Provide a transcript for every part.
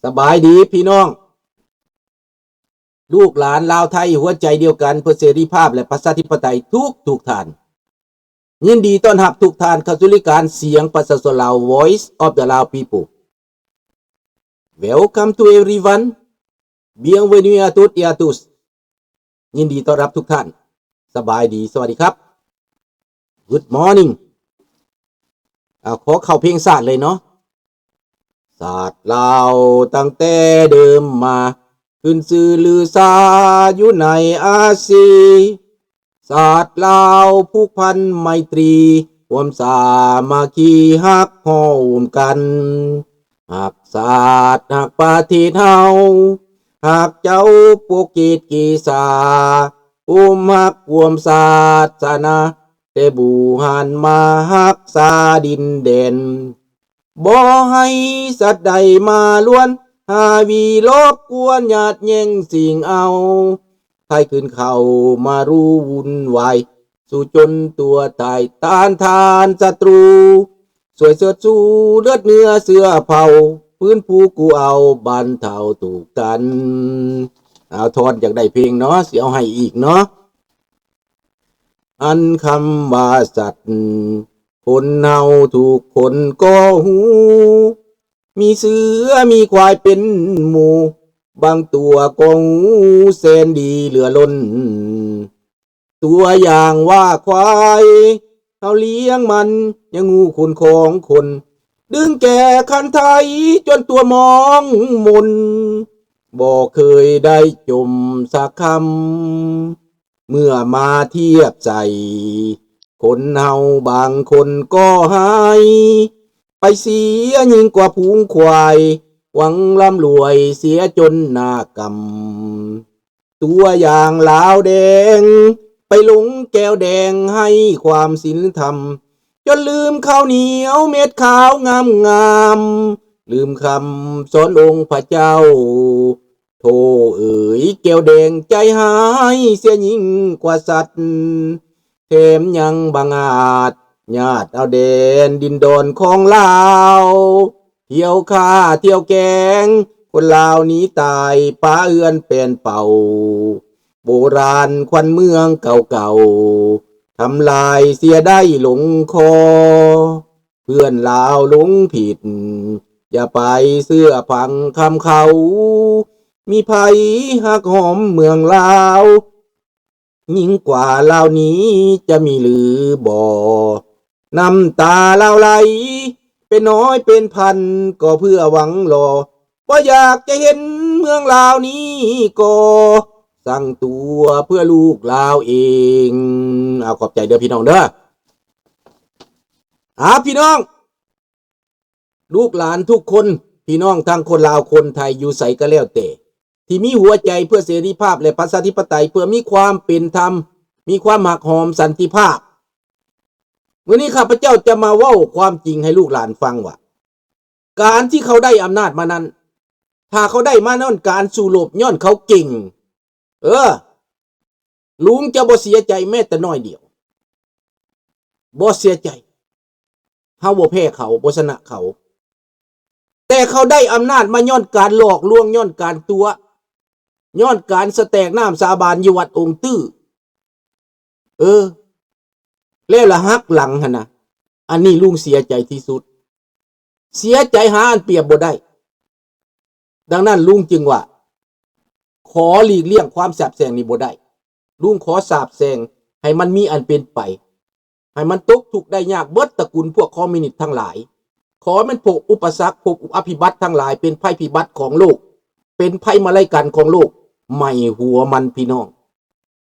ສະບາຍດີພີ່ນ້ອງ ລູກຫຼານລາວໄທຫົວໃຈດຽວກັນເພື່ອເສລີພາບ ແລະ ປະຊາທິປະໄຕທຸກໆທ່ານ. ຍິນດີຕ້ອນຮັບທຸກທ່ານເຂົ້າສູ່ລາຍການສຽງປະຊາຊົນລາວ Voice of the Lao People. Welcome to everyone. Bienvenue à toutes et à tous. ຍິນດີຕ້ອນຮັບທຸກທ່ານ. ສະບາຍດີ, ສະຫວັດດີຄັບ, Good morning. ເອົາ ຂໍເຂົ້າເພງຊາດເລີຍເນາະ. ຊາດລາວຕັ້ງແຕ່ເດີມມາ ຂຶ້ນຊື່ລືຊາຢູ່ໃນອາຊີ. ຊາດລາວຜູກພັນໄມຕີ ຮ່ວມສາມັກຄີຮັກຮ່ວມກັນ. ຮັກຊາດຮັກປະເທດເຮົາ ຮັກເຈົ້າໂປຣຕຸເກດເກສາ ໂຮມຮັກຮ່ວມສາສະໜາ ແຕ່ບູຮານມາຮັກສາດິນແດນ. ບໍ່ໃຫ້ສັດໃດມາລວນ ຫາວີລອບກວນ ຍາດແຍ່ງຊິງເອົາ. ໃຜຂຶ້ນເຂົ້າມາຮູ້ວຸ່ນວາຍ ສູ້ຈົນຕົວຕາຍ ຕ້ານທານສັດຕູ. ຊ່ວຍເຊີດຊູເລືອດເນື້ອເຊື້ອເຜົ່າ ຟື້ນຟູກູ້ເອົາບັນເທົາທຸກກັນ. ເອົາ ທ່ອນຢາກໄດ້ເພງເນາະ ຊິເອົາໃຫ້ອີກເນາະ. ອັນຄຳວ່າສັດ ຄົນເຮົາທຸກຄົນກໍຮູ້ ມີເສືອມີຄວາຍເປັນໝູ່ ບາງຕົວກໍຮູ້ແສນດີເຫຼືອລົ້ນ. ຕົວຢ່າງວ່າຄວາຍ ເຮົາລ້ຽງມັນຍັງຮູ້ຄຸນຂອງຄົນ ດຶງແກ່ຄັນໄທຈົນຕົວມອງມົນ ບໍ່ເຄີຍໄດ້ຈົ່ມສັກຄຳ. ເມື່ອມາທຽບໃສ່ ຄົນເຮົາບາງຄົນກໍຮ້າຍ ໄປເສຍຍິ່ງກວ່າຝູງຄວາຍ ຫວັງລ່ຳລວຍເສຍຈົນໜ້າກຳ. ຕົວຢ່າງລາວແດງ ໄປຫຼົງແກ້ວແດງໃຫ້ຄວາມສິນທຳ ຈົນລືມເຂົ້າໜຽວເມັດຂາວງາມໆ ລືມຄຳສອນອົງພະເຈົ້າ. ໂທເອີຍ ແກ້ວແດງໃຈຮ້າຍ ເສຍຍິ່ງກວ່າສັດ ແຖມຍັງບັງອາດ ຍາດເອົາແດນດິນດອນຂອງລາວ ທ່ຽວຂ້າທ່ຽວແກງ ຄົນລາວໜີຕາຍ ປະເຮືອນແປນເປົ່າ ໂບລານຂວັນເມືອງເກົ່າໆ ທຳລາຍເສຍໄດ້ລົງຄໍ. ເພື່ອນລາວຫຼົງຜິດ ຢ່າໄປເຊື່ອຟັງຄຳເຂົາ ມີໃຜຮັກຫອມເມືອງລາວ ຍິ່ງກວ່າລາວນີ້ຈະມີຫຼືບໍ່? ນ້ຳຕາລາວໄຫຼເປັນຮ້ອຍເປັນພັນ ກໍເພື່ອຫວັງລໍ ບໍ່ຢາກຈະເຫັນເມືອງລາວນີ້ກໍ ສ້າງຕົວເພື່ອລູກລາວເອງ. ເອົາ ຂອບໃຈເດີພີ່ນ້ອງເດີ. ອາ ພີ່ນ້ອງ ລູກຫຼານທຸກຄົນ ພີ່ນ້ອງທັງຄົນລາວຄົນໄທຢູ່ໃສກໍແລ້ວແຕ່ ທີ່ມີຫົວໃຈເພື່ອເສລີພາບ ແລະ ປະຊາທິປະໄຕ ເພື່ອມີຄວາມເປັນທຳ ມີຄວາມຮັກຫອມສັນຕິພາບ. ມື້ນີ້ຂ້າພະເຈົ້າຈະມາເວົ້າຄວາມຈິງໃຫ້ລູກຫຼານຟັງວ່າ ການທີ່ເຂົາໄດ້ອຳນາດມານັ້ນ ຖ້າເຂົາໄດ້ມາຍ້ອນການສູ້ລົບ ຍ້ອນເຂົາເກັ່ງ ເອີ ລຸງຈະບໍ່ເສຍໃຈແມ້ແຕ່ໜ້ອຍດຽວ ບໍ່ເສຍໃຈ. ເຮົາບໍ່ແພ້ເຂົາ ບໍ່ຊະນະເຂົາ. ແຕ່ເຂົາໄດ້ອຳນາດມາຍ້ອນການຫຼອກລວງ ຍ້ອນການຕົວະ ຍ້ອນການສະແຕກນ້ຳສາບານຢູ່ວັດອົງຕື້. ເອີ ແລ້ວລະຫັກຫຼັງຫັ້ນນະ. ອັນນີ້ລຸງເສຍໃຈທີ່ສຸດ ເສຍໃຈຫາອັນປຽບບໍ່ໄດ້. ດັ່ງນັ້ນລຸງຈຶ່ງວ່າ ຂໍຫຼີກລ່ຽງຄວາມສາບແຊ່ງນີ້ບໍ່ໄດ້. ລຸງຂໍສາບແຊ່ງໃຫ້ມັນມີອັນເປັນໄປ ໃຫ້ມັນຕົກທຸກໄດ້ຍາກເບິດຕະກຸນພວກຄອມມິວນິດທັງຫຼາຍ. ຂໍແມ່ນພວກອຸປະສັກ ພວກອະພິບັດທັງຫຼາຍ ເປັນໄພພິບັດຂອງໂລກ ເປັນໄພມາໄລກັນຂອງໂລກ ໄໝ້ຫົວມັນພີ່ນ້ອງ.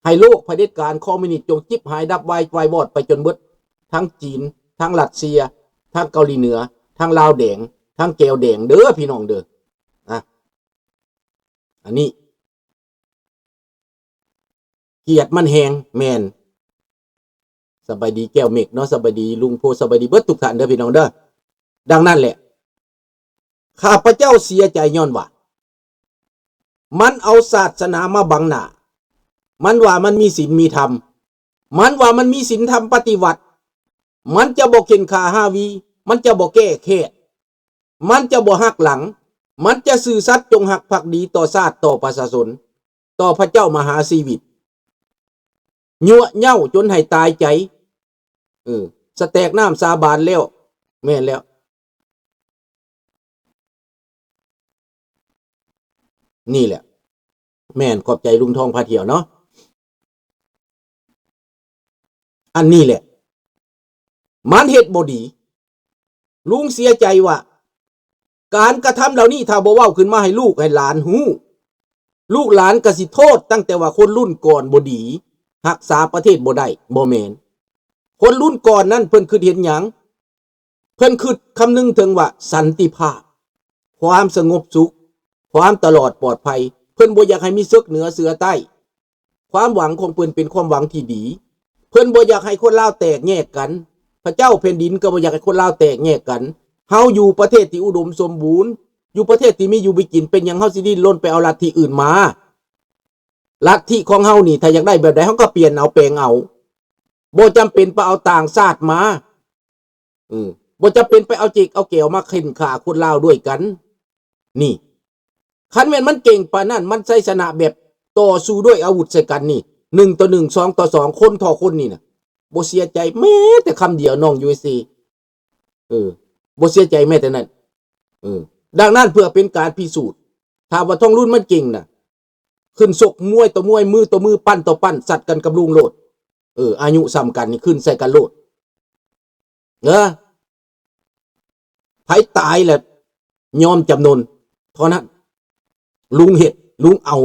ໃຫ້ໂລກຜະເດັດການຄອມມິວນິດຈົ່ງຈິບຫາຍດັບວາຍ ວາຍວອດໄປຈົນເບິດ ທັງຈີນ ທັງຣັດເຊຍ ທັງເກົາຫຼີເໜືອ ທັງລາວແດງ ທັງແກວແດງເດີພີ່ນ້ອງເດີ. ອະ ອັນນີ້ ກຽດມັນແຮງ ແມ່ນ. ສະບາຍດີແກ້ວເມັກເນາະ ສະບາຍດີລຸງໂພ ສະບາຍດີເບິດທຸກທ່ານເດີພີ່ນ້ອງເດີ. ດັ່ງນັ້ນແຫຼະ ຂ້າພະເຈົ້າເສຍໃຈຍ້ອນວ່າ ມັນເອົາສາສະໜາມາບັງໜ້າ ມັນວ່າມັນມີສິນມີທຳ ມັນວ່າມັນມີສິນທຳປະຕິວັດ ມັນຈະບໍ່ເຂັ່ນຂ້າຫາວີ ມັນຈະບໍ່ແກ້ແຄ້ນ ມັນຈະບໍ່ຫັກຫຼັງ ມັນຈະຊື່ສັດ ຈົງຮັກພັກດີຕໍ່ຊາດ ຕໍ່ປະຊາຊົນ ຕໍ່ພະເຈົ້າມະຫາຊີວິດ ຍົວະເຍົ້າຈົນໃຫ້ຕາຍໃຈ ເອີ ສະແຕກນ້ຳສາບານແລ້ວ ແມ່ນແລ້ວ ນີ້ແຫຼະ ແມ່ນ ຂອບໃຈລຸງທອງພາທ່ຽວເນາະ ອັນນີ້ແຫຼະ ມັນເຮັດບໍ່ດີ ລຸງເສຍໃຈວ່າ ການກະທຳເຫຼົ່ານີ້ ຖ້າບໍ່ເວົ້າຂຶ້ນມາໃຫ້ລູກໃຫ້ຫຼານຮູ້ ລູກຫຼານກໍຊິໂທດຕັ້ງແຕ່ວ່າຄົນລຸ້ນກ່ອນບໍ່ດີ ຮັກສາປະເທດບໍ່ໄດ້ ບໍ່ແມ່ນ ຄົນລຸ້ນກ່ອນນັ້ນເພິ່ນຄິດເຫັນຫຍັງ? ເພິ່ນຄິດຄຳນຶງເຖິງວ່າສັນຕິພາບ, ຄວາມສະຫງົບສຸກ, ຄວາມຕະຫຼອດປອດໄພ, ເພິ່ນບໍ່ຢາກໃຫ້ມີເສິກເໜືອເສືອໃຕ້. ຄວາມຫວັງຂອງເພິ່ນເປັນຄວາມຫວັງທີ່ດີ. ເພິ່ນບໍ່ຢາກໃຫ້ຄົນລາວແຕກແຍກກັນ. ພະເຈົ້າແຜ່ນດິນກໍບໍ່ຢາກໃຫ້ຄົນລາວແຕກແຍກກັນ. ເຮົາຢູ່ປະເທດທີ່ອຸດົມສົມບູນ, ຢູ່ປະເທດທີ່ມີຢູ່ມີກິນ, ເປັນຫຍັງເຮົາຊິດີ້ນລົນໄປເອົາລັດທິອື່ນມາ? ລັດທິຂອງເຮົານີ້ ຖ້າຢາກໄດ້ແບບໃດ ເຮົາກໍປ່ຽນເອົາແປງເອົາ. ບໍ່ຈຳເປັນໄປເອົາຕ່າງຊາດມາ. ເອີ ບໍ່ຈຳເປັນໄປເອົາເຈັກເອົາແກວມາເຂັ່ນຂ້າຄົນລາວດ້ວຍກັນ. ນີ້ ຄັນແມ່ນມັນເກັ່ງປານນັ້ນ ມັນໄຊຊະນະແບບຕໍ່ສູ້ດ້ວຍອາວຸດໃສ່ກັນນີ້ ໜຶ່ງຕໍ່ໜຶ່ງ ສອງຕໍ່ສອງ ຄົນຕໍ່ຄົນນີ້ນະ ບໍ່ເສຍໃຈແມ້ແຕ່ຄຳດຽວ ນ້ອງ ຢູເອສເອ. ເອີ ບໍ່ເສຍໃຈແມ້ແຕ່ນັ້ນ. ເອີ ດັ່ງນັ້ນ ເພື່ອເປັນການພິສູດ ຖ້າວ່າທອງລຸນມັນເກັ່ງນະ ຂຶ້ນຊົກມວຍຕໍ່ມວຍ ມືຕໍ່ມື ປັ້ນຕໍ່ປັ້ນ ສັດກັນກັບລຸງໂລດ. ເອີ ອາຍຸສ່ຳກັນນີ້ ຂຶ້ນໃສ່ກັນໂລດ. ເອີ ໃຜຕາຍແລ້ວຍອມຈຳນົນເທົ່ານັ້ນ. ລຸງເຮັດ ລຸງເອົາ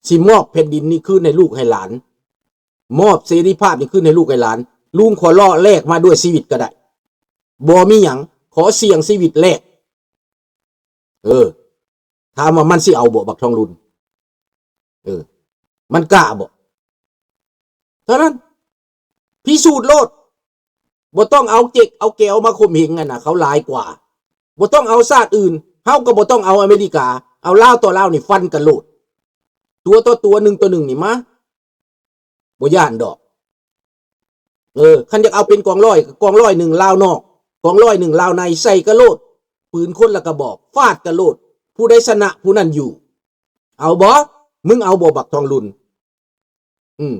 ຊິມອບແຜ່ນດິນນີ້ຄືນໃຫ້ລູກໃຫ້ຫຼານ, ມອບເສລີພາບນີ້ຄືນໃຫ້ລູກໃຫ້ຫຼານ. ລຸງຂໍລໍແລກມາດ້ວຍຊີວິດກໍໄດ້ ບໍ່ມີຫຍັງ, ຂໍສ່ຽງຊີວິດແລກ. ເອີ ຖາມວ່າມັນຊິເອົາບໍ່ ບັກທອງລຸນ? ເອີ ມັນກ້າບໍ່? ເທົ່ານັ້ນ ພິສູດໂລດ. ບໍ່ຕ້ອງເອົາເຈັກເອົາແກວມາຂົ່ມເຫງຫັ້ນນະ, ເຂົາຫຼາຍກວ່າ. ບໍ່ຕ້ອງເອົາຊາດອື່ນ, ເຮົາກໍບໍ່ຕ້ອງເອົາອາເມລິກາ, ເອົາລາວຕໍ່ລາວນີ້ຟັນກັນໂລດ, ຕົວຕໍ່ຕົວ ໜຶ່ງຕໍ່ໜຶ່ງນີ້ມາ. ບໍ່ຢ້ານດອກ. ເອີ ຄັນຢາກເອົາເປັນກອງຮ້ອຍ ກອງຮ້ອຍໜຶ່ງລາວນອກ, ກອງຮ້ອຍໜຶ່ງລາວໃນ ໃສ່ກັນໂລດ, ປືນຄົນລະກະບອກ ຟາດກັນໂລດ, ຜູ້ໃດຊະນະຜູ້ນັ້ນຢູ່. ເອົາບໍ່? ມຶງເອົາບໍ່ ບັກທອງລຸນ? ອືມ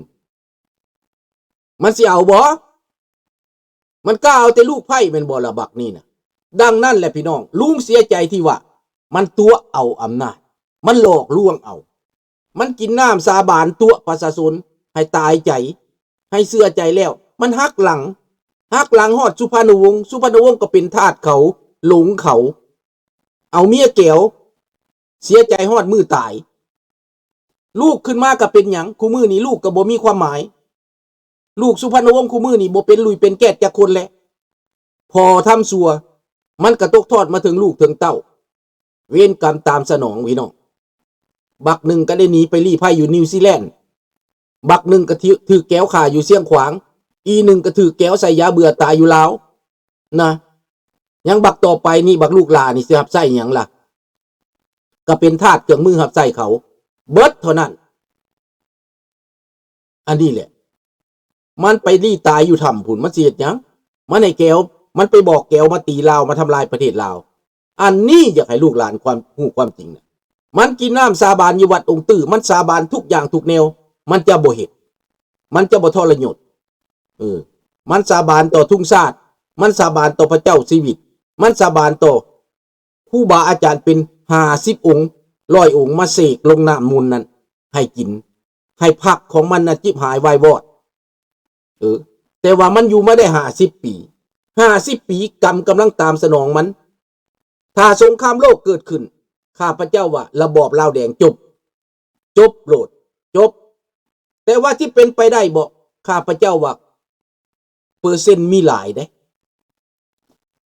ມັນຊິເອົາບໍ່? ມັນກ້າເອົາແຕ່ລູກໃພ້ແມ່ນບໍ່ລະ ບັກນີ້ນະ? ດັ່ງນັ້ນແຫຼະພີ່ນ້ອງ, ລຸງເສຍໃຈທີ່ວ່າມັນຕົວະເອົາອຳນາດ, ມັນຫຼອກລວງເອົາ, ມັນກິນນ້ຳສາບານຕົວະປະຊາຊົນໃຫ້ຕາຍໃຈ, ໃຫ້ເຊື່ອໃຈແລ້ວ ມັນຫັກຫຼັງ, ຫັກຫຼັງຮອດສຸພານຸວົງ, ສຸພານຸວົງກໍເປັນທາດເຂົາ, ຫຼົງເຂົາ, ເອົາເມຍແກວ, ເສຍໃຈຮອດມື້ຕາຍ. ລູກຂຶ້ນມາກໍເປັນຫຍັງ? ຄູ່ມື້ນີ້ລູກກໍບໍ່ມີຄວາມໝາຍ. ລູກສຸພານຸວົງຄູ່ມື້ນີ້ບໍ່ເປັນລຸຍເປັນແກ້ດຈັກຄົນແຫຼະ. ພໍ່ທຳຊົ່ວ ມັນກໍຕົກທອດມາເຖິງລູກເຖິງເຕົ້າ. ເວນກຳຕາມສະໜອງພີ່ນ້ອງ. ບັກໜຶ່ງກໍໄດ້ໜີໄປລີ້ໄພຢູ່ນິວຊີແລນ, ບັກໜຶ່ງກໍຖືກ ຖືກແກວຂ້າຢູ່ຊຽງຂວາງ, ອີໜຶ່ງກໍຖືກແກວໃສ່ຢາເບື່ອຕາຍຢູ່ລາວນະ. ຍັງບັກຕໍ່ໄປນີ້ ບັກລູກຫຼ້ານີ້ຊິຮັບໃຊ້ຫຍັງລະ? ກໍເປັນທາດເຄື່ອງມືຮັບໃຊ້ເຂົາເບິດເທົ່ານັ້ນ. ອັນນີ້ແຫຼະ ມັນໄປລີ້ຕາຍຢູ່ຖ້ຳພຸ້ນ ມັນຊິເຮັດຫຍັງ? ມັນໃຫ້ແກວ ມັນໄປບອກແກວມາຕີລາວ ມາທຳລາຍປະເທດລາວ. ອັນນີ້ຢາກໃຫ້ລູກຫຼານຄວາມ ຮູ້ຄວາມຈິງນະ. ມັນກິນນ້ຳສາບານຢູ່ວັດອົງຕື້, ມັນສາບານທຸກຢ່າງທຸກແນວ, ມັນຈະບໍ່ເຮັດ, ມັນຈະບໍ່ທໍລະຍົດ. ເອີ ມັນສາບານຕໍ່ທຸງຊາດ, ມັນສາບານຕໍ່ພະເຈົ້າຊີວິດ, ມັນສາບານຕໍ່ ຄູບາອາຈານເປັນຫ້າສິບອົງ ຮ້ອຍອົງ ມາເສກລົງນ້ຳມົນນັ້ນໃຫ້ກິນ, ໃຫ້ພັກຂອງມັນນະຈິບຫາຍວາຍວອດ. ເອີ ແຕ່ວ່າມັນຢູ່ມາໄດ້ຫ້າສິບປີ, ຫ້າສິບປີກຳກຳລັງຕາມສະໜອງມັນ. ຖ້າສົງຄາມໂລກເກີດຂຶ້ນ, ຂ້າພະເຈົ້າວ່າລະບອບລາວແດງຈົບ, ຈົບໂລດ, ຈົບ. ແຕ່ວ່າຊິເປັນໄປໄດ້ບໍ່? ຂ້າພະເຈົ້າວ່າ ເປີເຊັນມີຫຼາຍເດ້.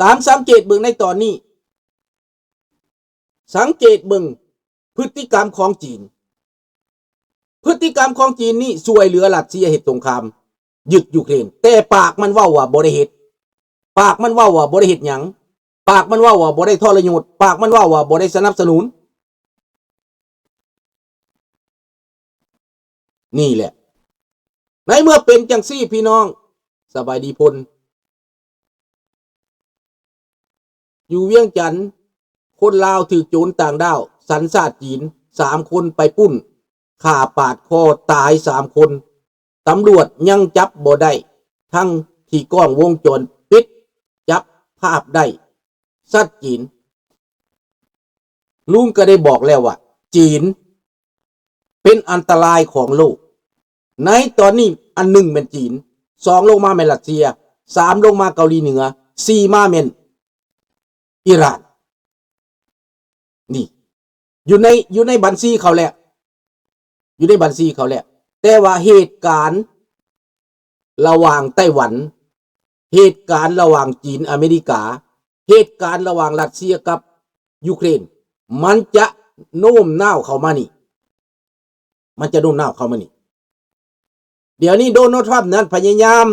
ຕາມສັງເກດເບິ່ງໃນຕອນນີ້, ສັງເກດເບິ່ງພຶດຕິກຳຂອງຈີນ. ພຶດຕິກຳຂອງຈີນນີ້ຊ່ວຍເຫຼືອຣັດເຊຍເຮັດສົງຄາມ, ຍຶດຢູເຄຣນ, ແຕ່ປາກມັນເວົ້າວ່າບໍ່ໄດ້ເຮັດ, ປາກມັນເວົ້າວ່າບໍ່ໄດ້ເຮັດຫຍັງ, ປາກມັນເວົ້າວ່າບໍ່ໄດ້ທໍລະຍົດ, ປາກມັນເວົ້າວ່າບໍ່ໄດ້ສະໜັບສະໜູນ. ນີ້ແຫຼະ ໃນເມື່ອເປັນຈັ່ງຊີ້ ພີ່ນ້ອງ, ສະບາຍດີພົນ ຢູ່ວຽງຈັນ, ຄົນລາວຖືກໂຈນຕ່າງດ້າວສັນຊາດຈີນສາມຄົນໄປປຸ້ນ ຂ້າປາດຄໍຕາຍສາມຄົນ, ຕຳຫຼວດຍັງຈັບບໍ່ໄດ້ ທັງທີ່ກ້ອງວົງຈອນປິດຈັບພາບໄດ້ຊັດເຈນ. ລຸງກໍໄດ້ບອກແລ້ວວ່າ ຈີນເປັນອັນຕະລາຍຂອງໂລກ. ໃນຕອນນີ້ອັນໜຶ່ງແມ່ນຈີນ, ສອງລົງມາແມ່ນຣັດເຊຍ, ສາມລົງມາເກົາຫຼີເໜືອ, ສີ່ມາແມ່ນອີຣານ. ນີ້ ຢູ່ໃນ ຢູ່ໃນບັນຊີເຂົາແລ້ວ, ຢູ່ໃນບັນຊີເຂົາແລ້ວ. ແຕ່ວ່າເຫດການລະຫວ່າງໄຕ້ຫວັນ, ເຫດການລະຫວ່າງຈີນອາເມລິກາ, ເຫດການລະຫວ່າງຣັດເຊຍກັບຢູເຄຣນ, ມັນຈະໂນ້ມນ້າວເຂົ້າມານີ້, ມັນຈະໂນ້ມນ້າວເຂົ້າມານີ້. ດຽວນີ້ໂດນັລທຣຳນັ້ນພະຍາຍາມ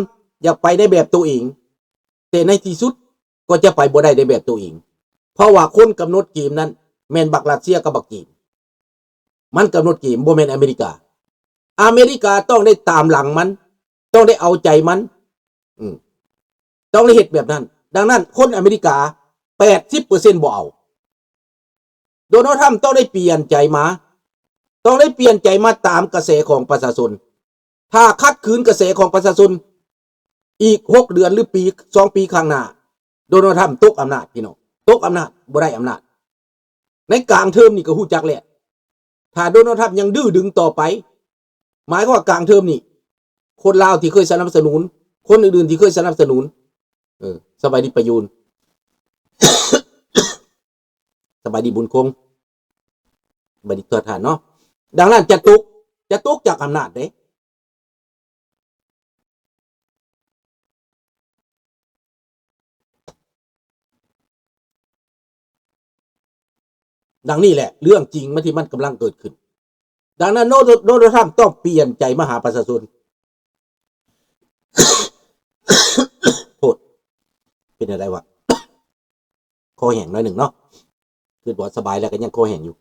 ຢາກໄປໃນແບບໂຕເອງ, ແຕ່ໃນທີ່ສຸດກໍຈະໄປບໍ່ໄດ້ໃນແບບໂຕເອງ, ເພາະວ່າຄົນກຳນົດເກມນັ້ນແມ່ນບັກຣັດເຊຍກັບບັກຈີນ. ມັນກຳນົດເກມ, ບໍ່ແມ່ນອາເມລິກາ. ອາເມລິກາຕ້ອງໄດ້ຕາມຫຼັງມັນ, ຕ້ອງໄດ້ເອົາໃຈມັນ, ອືມ ຕ້ອງໄດ້ເຮັດແບບນັ້ນ. ດັ່ງນັ້ນ ຄົນອາເມລິກາແປດສິບເປີເຊັນບໍ່ເອົາ. ໂດນັລທຣຳຕ້ອງໄດ້ປ່ຽນໃຈມາ, ຕ້ອງໄດ້ປ່ຽນໃຈມາຕາມກະແສຂອງປະຊາຊົນ. ຖ້າຂັດຂືນກະແສຂອງປະຊາຊົນ ອີກຫົກເດືອນ ຫຼື ປີ ສອງປີຂ້າງໜ້າ, ໂດນັລທຣຳຕົກອຳນາດ, ພີ່ນ້ອງ, ຕົກອຳນາດ, ບໍ່ໄດ້ອຳນາດ. ໃນກາງເທີມນີ້ກໍຮູ້ຈັກແລ້ວ. ຖ້າໂດນັລທຣຳຍັງດື້ດຶງຕໍ່ໄປ, ໝາຍຄວາມວ່າກາງເທີມນີ້ ຄົນລາວທີ່ເຄີຍສະໜັບສະໜູນ, ຄົນອື່ນໆທີ່ເຄີຍສະໜັບສະໜູນ, ເອີ, ສະບາຍດີປະຢູນ, ສະບາຍດີບຸນຄົງ, ສະບາຍດີທຸກທ່ານເນາະ. ດັ່ງນັ້ນຈະຕົກ, ຈະຕົກຈາກອຳນາດເດ້. ດັ່ງນີ້ແຫຼະ ເລື່ອງຈິງມັນທີ່ມັນກຳລັງເກີດຂຶ້ນ. ດັ່ງນັ້ນ ໂດ ໂດນັລທຣຳຕ້ອງປ່ຽນໃຈມາຫາປະຊາຊົນ. ໂທດ ເປັນແນວໃດວະ? ຄໍແຫ້ງໜ້ອຍໜຶ່ງເນາະ, ຄືວ່າສະບາຍແລ້ວກໍຍັງຄໍແຫ້ງຢູ່.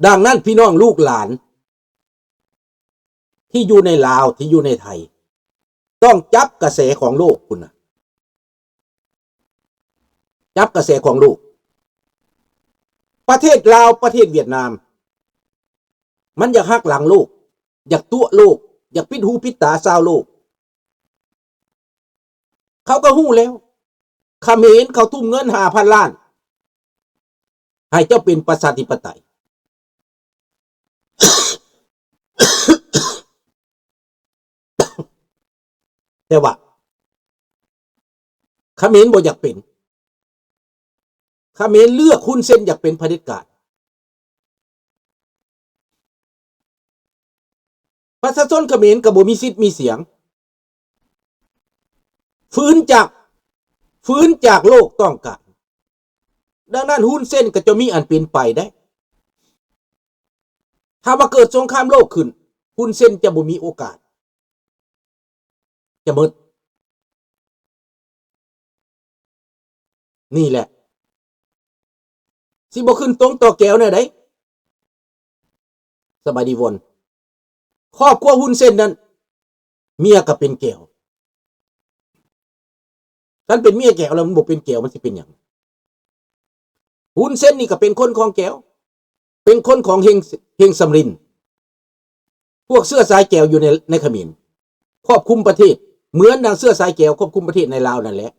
ດັ່ງນັ້ນ ພີ່ນ້ອງລູກຫຼານທີ່ຢູ່ໃນລາວ ທີ່ຢູ່ໃນໄທ ຕ້ອງຈັບກະແສຂອງໂລກພຸ້ນນະ, ຈັບກະແສຂອງໂລກ. ປະເທດລາວ ປະເທດຫວຽດນາມ ມັນຢາກຫັກຫຼັງໂລກ, ຢາກຕົວະໂລກ, ຢາກປິດຫູປິດຕາຊາວໂລກ. ເຂົາກໍຮູ້ແລ້ວ, ຂະເໝນເຂົາທຸ່ມເງິນຫ້າພັນລ້ານໃຫ້ເຈົ້າເປັນປະຊາທິປະໄຕ. ແຕ່ວ່າຂະເໝນບໍ່ຢາກເປັນ, ຂະເໝນເລືອກຮຸນເຊັນຢາກເປັນຜະເດັດການ. ປະຊາຊົນຂະເໝນກໍບໍ່ມີສິດມີສຽງ, ຝືນຈາກ, ຝືນຈາກໂລກຕ້ອງການ. ດັ່ງນັ້ນຮຸນເຊັນກໍຈະມີອັນເປັນໄປໄດ້. ຖ້າວ່າເກີດສົງຄາມໂລກຂຶ້ນ, ຮຸນເຊັນຈະບໍ່ມີໂອກາດ, ຈະໝົດ. ນີ້ແຫຼະ ຊິບໍ່ຂຶ້ນຕົງຕໍ່ແກວແນວໃດ? ສະບາຍດີວອນ. ຄອບຄົວຮຸນເຊັນນັ້ນ ເມຍກໍເປັນແກວ. ຄັນເປັນເມຍແກວແລ້ວມັນບໍ່ເປັນແກວ ມັນຊິເປັນຫຍັງ? ຮຸນເຊັນນີ້ກໍເປັນຄົນຂອງແກວ, ເປັນຄົນຂອງເຮງ, ເຮງສຳລິນ. ພວກເຊື້ອສາຍແກວຢູ່ໃນ, ໃນຂະເໝນຄວບຄຸມປະເທດ ເໝືອນດັ່ງເຊື້ອສາຍແກວຄວບຄຸມປະເທດໃນລາວນັ້ນແຫຼະ.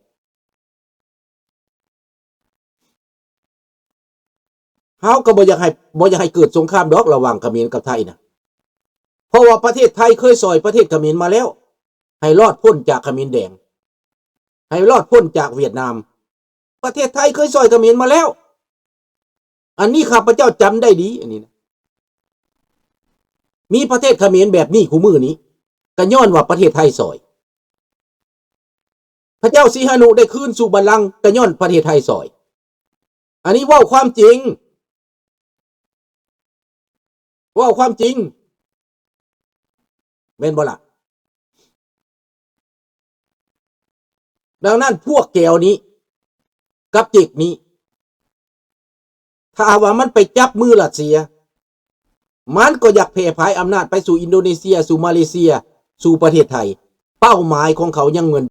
ເຮົາກໍບໍ່ຢາກໃຫ້, ບໍ່ຢາກໃຫ້ເກີດສົງຄາມດອກລະຫວ່າງຂະເໝນກັບໄທນະ, ເພາະວ່າປະເທດໄທເຄີຍຊ່ອຍປະເທດຂະເໝນມາແລ້ວ ໃຫ້ລອດພົ້ນຈາກຂະເໝນແດງ, ໃຫ້ລອດພົ້ນຈາກຫວຽດນາມ. ປະເທດໄທເຄີຍຊ່ອຍຂະເໝນມາແລ້ວ. ອັນນີ້ຂ້າພະເຈົ້າຈຳໄດ້ດີ, ອັນນີ້ນະ. ມີປະເທດຂະເໝນແບບນີ້ຄູ່ມື້ນີ້ ກໍຍ້ອນວ່າປະເທດໄທຊ່ອຍ. ພະເຈົ້າສີຫະນຸໄດ້ຄືນສູ່ບັນລັງ ກໍຍ້ອນປະເທດໄທຊ່ອຍ. ອັນນີ້ເວົ້າຄວາມຈິງ, ເວົ້າຄວາມຈິງ. ແມ່ນບໍ່ລະ? ດັ່ງນັ້ນພວກແກວນີ້ກັບຈິກນີ້ ຖ້າວ່າມັນໄປຈັບມືຣັດເຊຍ ມັນກໍຢາກແຜ່ຜາຍອຳນາດໄປສູ່ອິນໂດເນເຊຍ, ສູ່ມາເລເຊຍ, ສູ່ປະເທດໄທ. ເປົ້າໝາຍຂອງເຂົາຍັງເໝືອນ